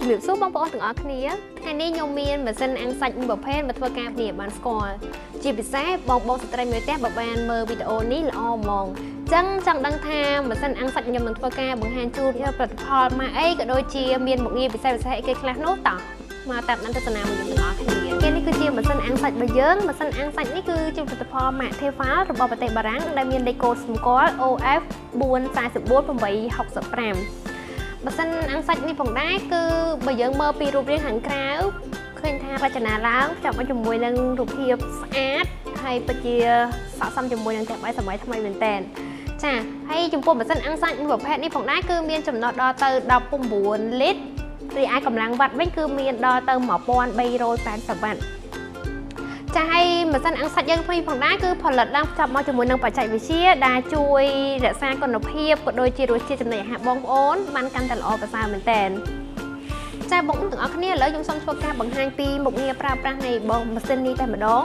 ជំរាបសួរបងប្អូនទាំងអស់គ្នាថ្ងៃនេះខ្ញុំមានម៉ាស៊ីនអាំងសាច់មួយប្រភេទមកធ្វើការគ្នាបានស្គាល់ជាពិសេសបងបងស្ត្រីមេផ្ទះបើបានមើលវីដេអូនេះល្អហ្មងចឹងចង់ដឹងថាម៉ាស៊ីនអាំងសាច់ខ្ញុំនឹងធ្វើការបង្ហាញជូនផលិតផលម៉ាកអីក៏ដូចជាមានមុខងារពិសេសពិសេសអីគេខ្លះនោះតោះមកតាមដានទស្សនាមួយខ្ញុំទាំងអស់គ្នាគេនេះគឺជាម៉ាស៊ីនអាំងសាច់របស់យើងម៉ាស៊ីនអាំងសាច់នេះគឺជាផលិតផលម៉ាក Tefal របស់ប្រទេសបារាំងដែលមានលេខកូដសម្គាល់ OF 448 865ម៉ាស៊ីនអាំងសាច់នេះផងដែរគឺបើយើងមើលពីរូបរាងខាងក្រៅឃើញថារចនាឡើងភ្ជាប់មកជាមួយនឹងរូបភាពស្អាតហើយពិតជាស័ក្តិសមជាមួយនឹងផ្ទះបាយសម័យថ្មីមែនតើចាហើយចំពោះម៉ាស៊ីនអាំងសាច់មួយប្រភេទនេះផងដែរគឺមានចំណុះដល់ទៅ19លីត្ររីឯកម្លាំងវ៉ាត់វិញគឺមានដល់ទៅ1380វ៉ាត់ចាហើយម៉ាស៊ីនអាំងសាច់យើងថ្មីផងដែរគឺផលិតឡើងភ្ជាប់មកជាមួយនឹងបច្ចេកវិទ្យាដែលជួយរក្សាគុណភាពក៏ដូចជារសជាតិចំណីអាហារបងប្អូនបានកាន់តែល្អប្រសើរមែនទែនចាបងប្អូនទាំងអស់គ្នាឥឡូវខ្ញុំសូមធ្វើការបង្ហាញពីមុខងារប្រើប្រាស់នៃបងម៉ាស៊ីននេះតែម្ដង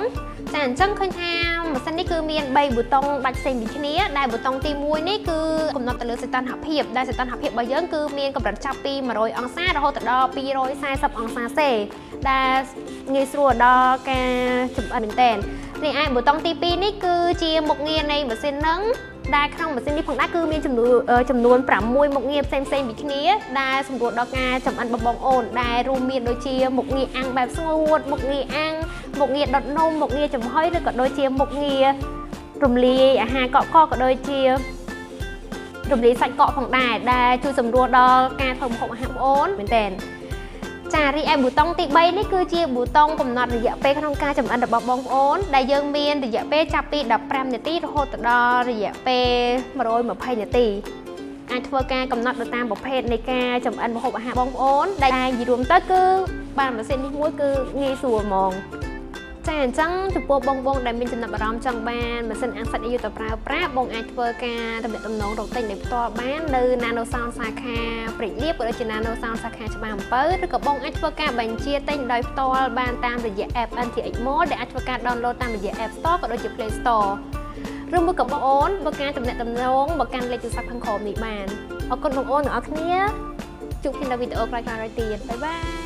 ចាអញ្ចឹងឃើញថាម៉ាស៊ីននេះគឺមាន3ប៊ូតុងដាច់ផ្សេងពីគ្នាដែលប៊ូតុងទី1នេះគឺកំណត់ទៅលើសីតុណ្ហភាពដែលសីតុណ្ហភាពរបស់យើងគឺមានកម្រិតចាប់ពី100អង្សារហូតដល់240អង្សាសេដែលងាយស្រួលដល់ការចម្អិនមែនទែននេះឯប៊ូតុងទី2នេះគឺជាមុខងារនៃម៉ាស៊ីនហ្នឹងដែលក្នុងម៉ាស៊ីននេះផងដែរគឺមានចំនួនចំនួន6មុខងារផ្សេងៗពីគ្នាដែលសម្រួលដល់ការចម្អិនបងប្អូនដែលរួមមានដូចជាមុខងារអាំងបែបស្ងួតមុខងារអាំងមុខងារដុតនំមុខងារចំហុយឬក៏ដូចជាមុខងាររំលាយអាហារកក់កក៏ដូចជារំលាយសាច់កកផងដែរដែលជួយសម្រួលដល់ការធ្វើម្ហូបអាហារបងប្អូនមែនទែនចារីឯប៊ូតុងទី3នេះគឺជាប៊ូតុងកំណត់រយៈពេលក្នុងការចម្អិនរបស់បងប្អូនដែលយើងមានរយៈពេលចាប់ពី15នាទីរហូតដល់រយៈពេល120នាទីអាចធ្វើការកំណត់ទៅតាមប្រភេទនៃការចម្អិនម្ហូបអាហារបងប្អូនដែលនិយាយរួមទៅគឺបានម៉ាស៊ីននេះមួយគឺងាយស្រួលហ្មងចាអញ្ចឹងចំពោះបងបងដែលមានចំណាប់អារម្មណ៍ចង់បានម៉ាស៊ីនអាំងសាច់នេះយកទៅប្រើប្រាស់បងអាចធ្វើការទំនាក់ទំនងរកទិញដោយផ្ទាល់បាននៅ Nano Sound សាខាព្រែកលៀបក៏ដូចជា Nano Sound សាខាច្បារអំពៅឬក៏បងអាចធ្វើការបញ្ជាទិញដោយផ្ទាល់បានតាមរយៈ app NTX Mall ដែលអាចធ្វើការ download តាមរយៈ App Store ក៏ដូចជា Play Store ឬមួយក៏បងអូនបើការទំនាក់ទំនងបើកាន់លេខទូរស័ព្ទខាងក្រោមនេះបានអរគុណបងអូនទាំងអស់គ្នាជួបគ្នានៅវីដេអូក្រោយៗទៀត bye bye.